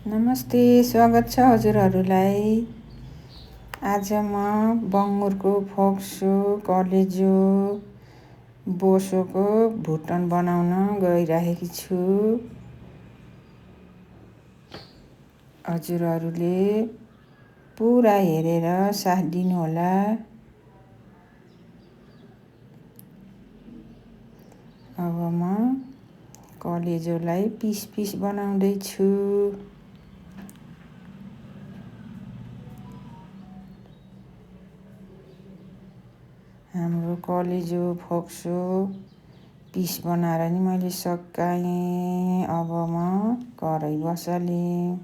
नमस्ते, स्वागत छ हजुरहरूलाई। आज म बङ्गुरको फोक्सो, कलेजो, बोसोको भुटन बनाउन गइरहेकी छु। हजुरहरूले पुरा हेरेर साथ दिनुहोला। अब म कलेजोलाई पिस बनाउँदैछु। हाम्रो कलेजो फोक्सो पिस बनाएर नि मैले सकाएँ। अब म कराही बसालेँ,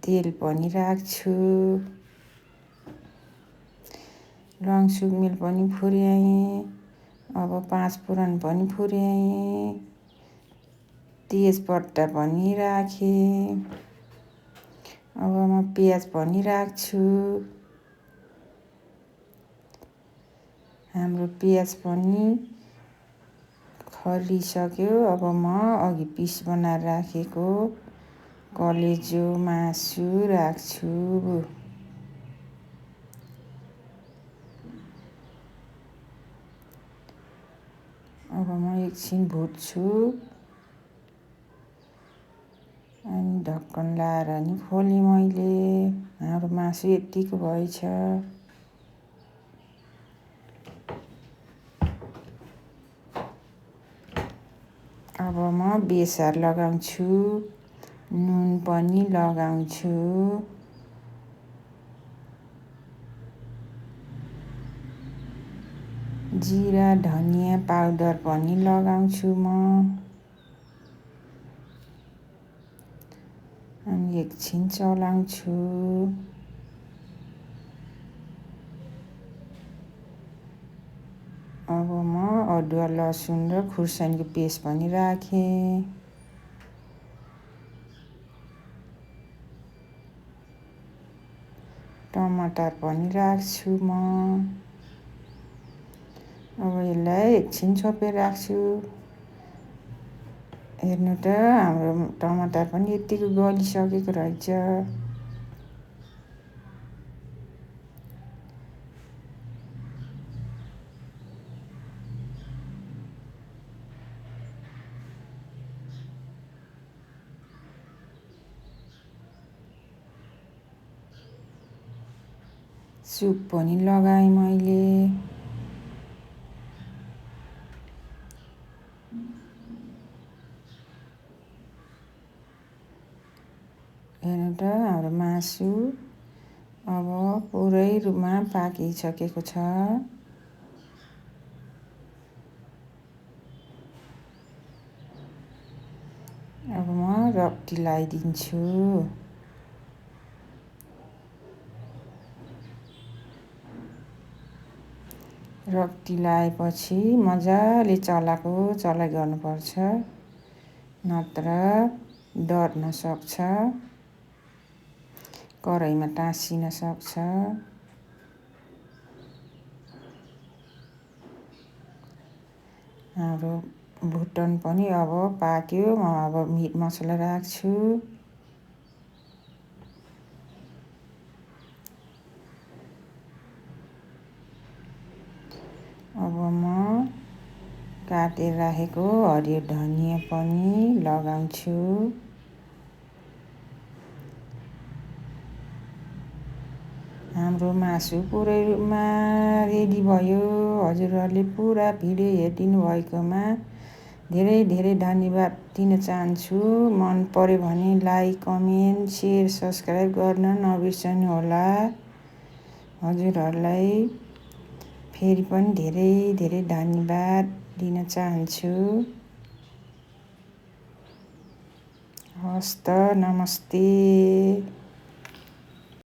तेल पनि राख्छु, रङ सुकमेल पनि फुर्याएँ। अब 5 फोरन पनि फुर्याएँ, तेजपत्ता पनि राखेँ। अब म प्याज पनि राख्छु। हाम्रो प्याज पनि खरिसक्यो। अब म अघि पिस बनाएर राखेको कलेजो मासु राख्छु। अब म एकछिन भुट्छु अनि ढक्कन लाएर नि खोलेँ मैले। हाम्रो मासु यतिको भएछ। अब म बेसार लगाउँछु, नुन पनि लगाउँछु, जिरा धनियाँ पाउडर पनि लगाउँछु म। अनि एकछिन चलाउँछु। अब म अदुवा लसुन र खुर्सानीको पेस्ट पनि राखेँ। टमाटर पनि राख्छु म। अब यसलाई एकछिन छोपेर राख्छु। हेर्नु त, हाम्रो टमाटर पनि यतिको गलिसकेको रहेछ। सुप पनि लगाएँ मैले। हेर्नु त, हाम्रो मासु अब पुरै रूपमा पाकिसकेको छ। अब म रक्ती लगाइदिन्छु। रक्ती लगाएपछि मजाले चलाइ गर्नुपर्छ, नत्र डढ्न सक्छ, कराहीमा टाँसिन सक्छ। हाम्रो भुटन पनि अब पाक्यो। म अब मिट मसला राख्छु। अब म काटेर राखेको हरियो धनियाँ पनि लगाउँछु। हाम्रो मासु पुरै रूपमा रेडी भयो। हजुरहरूले पुरा भिडियो हेरिदिनु भएकोमा धेरै धेरै धन्यवाद दिन चाहन्छु। मन पर्यो भने लाइक, कमेन्ट, सेयर, सब्सक्राइब गर्न नबिर्सनुहोला। हजुरहरूलाई फेरि पनि धेरै धेरै धन्यवाद दिन चाहन्छु। हस्त, नमस्ते।